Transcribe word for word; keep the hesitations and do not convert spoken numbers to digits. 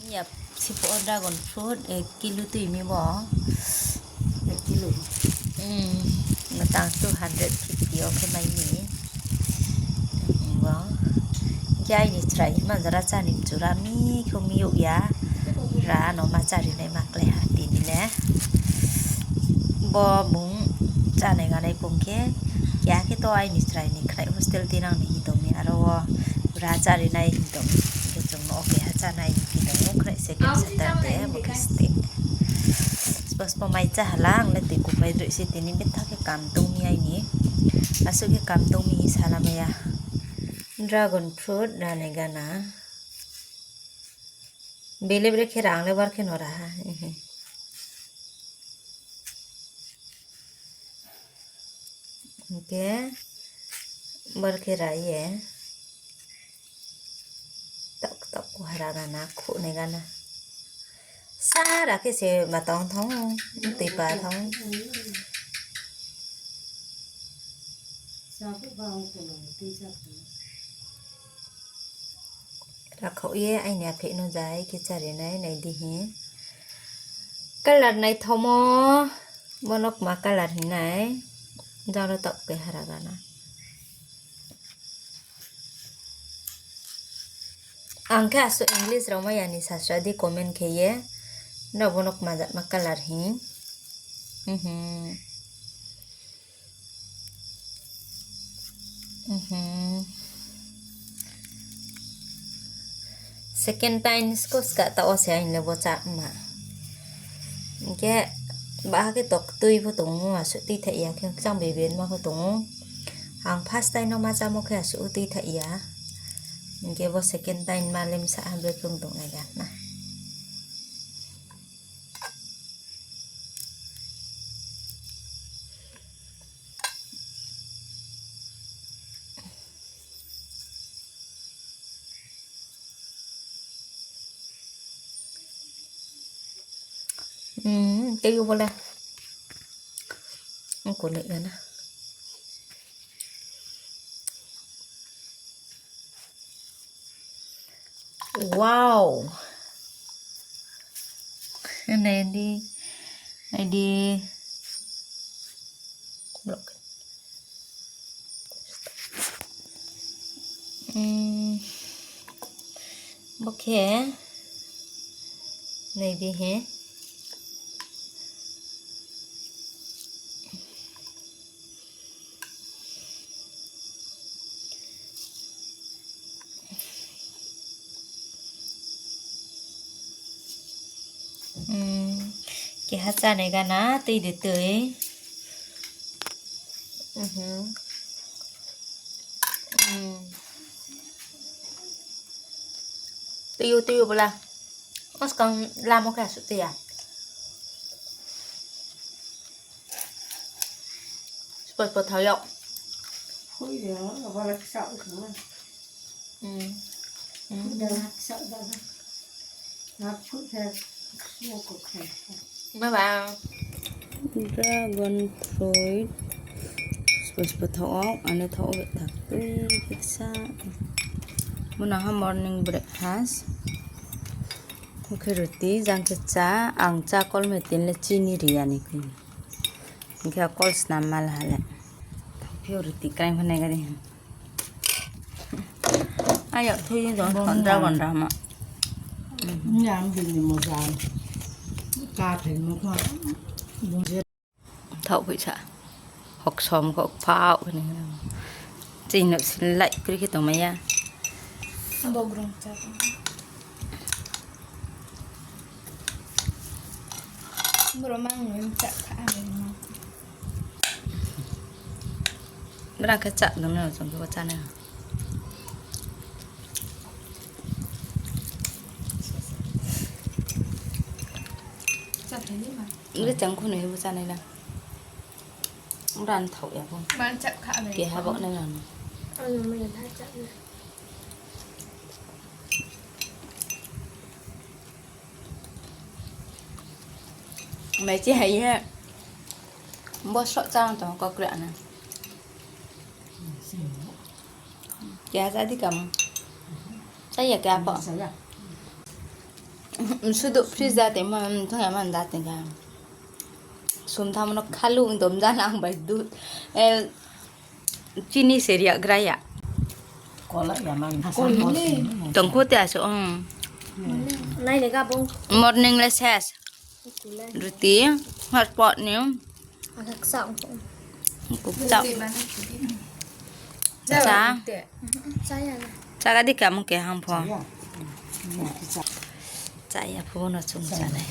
Ya, sipo dragon fruit, ek kilo tui mi bo. Ek kilo. Hmm, matang two hundred fifty o khe mai ni. Hmm, bo. Khe aini chrai ma jora chá ni mchu ra mi khe mi yag ya. Ra no ma chári nai ma klái ha tini le. Bo bung chánai ganai bung khe, keha khe to aini chrai ni khnai hostel tinang ni hing tong mi, aro wo ra chári nai hing tong mi. Khe chung no keha chánai hing tong ou, khnai second Saturday, bo khe stay. Spo spo mai chá hala, ang le tui kupai droi se tini betha khe kam tong mi aini. Asuh khe kam tong mi hing sa lamai ya. Dragon fruit ranai gana. Bele bre khe ra, ang le bar khe no ra ha. Hing khe bar khe ra ye. Tok tok ku hara gana, khuhnai gana. Sara khe se ma tong thong, tui pa thong. Rakhaoh ye aini apheh no jai khe chári nai, nai di hi. Colour naithaomo, bono kma colour hing nai. Jang ro taoh khe hara gana. Ang khe asuh English rao mai ya ni sasra di comment khe ye. Nrao bono kma jatma colour hing. Second time sko ska taoh wo se aini le bo chá ma. Hing khe baha khe tok tui pho tong ou, asuh tuithaih ya khe kchang bebe ma pho tong ou. Ang first time no ma chámo khe asuh tuithaih ya. Hing khe bo second time ma le bsa ha brekhe ong tong nai ya na. Hmm, tei o bo le. Ang ko nai ya na. Wow. Nai di, nai di. Block. Hmm. Bo khe nai di he. Hmm, keha chánai gana, tui de tui. Mhm. Hmm. Tui o, tui o bla. Oskang lamo khe asuh tui ya. Spo spo thao yag. Hui de, abo le kchak kha. Hmm. Hmm. Abo le kchak da. Bye bye. Dragon fruit. Spo spo thao, ano thao be thak tui kisa. Muna ha morning breakfast. Oke, ruti, jang khe chá, ang chá kolme tin le chini ri ya ni khe. Hing khe kol snam mal ha le. Phi ruti krai phanai gari. Ayo, thui ni dong, dragon rama. Nyam bini moja. Ka thai mo kha. Thaoh phaisa. Hoksom kho phao khe ni. Chini no sin lai kri khe tongmai ya. Bogrong cha. Bro mang no cha kha ni. Bra khe cha dong no, chung khe bo cha nai. Nge chang khunu hebo chanai la. Ran thao ya bo. Keha bo nai ran. Mai chi hai ye. Bo sok chang tong kau kra na. Keha cha di kam. Cha ya keha pho. Sudu freezer tongmo, thung ya man da tong kha. Sum tham no khalu dom ja nang bai du. Eh, chini se riak gra ya. Kola ya man. Tongkhu te asuh, um. Nai le ga bung. Morning le ses. Ruti, hotpot ni. Kukcha. Cha. Cha ga di kamo kehang pho. Cha ya pho no chung cha nai.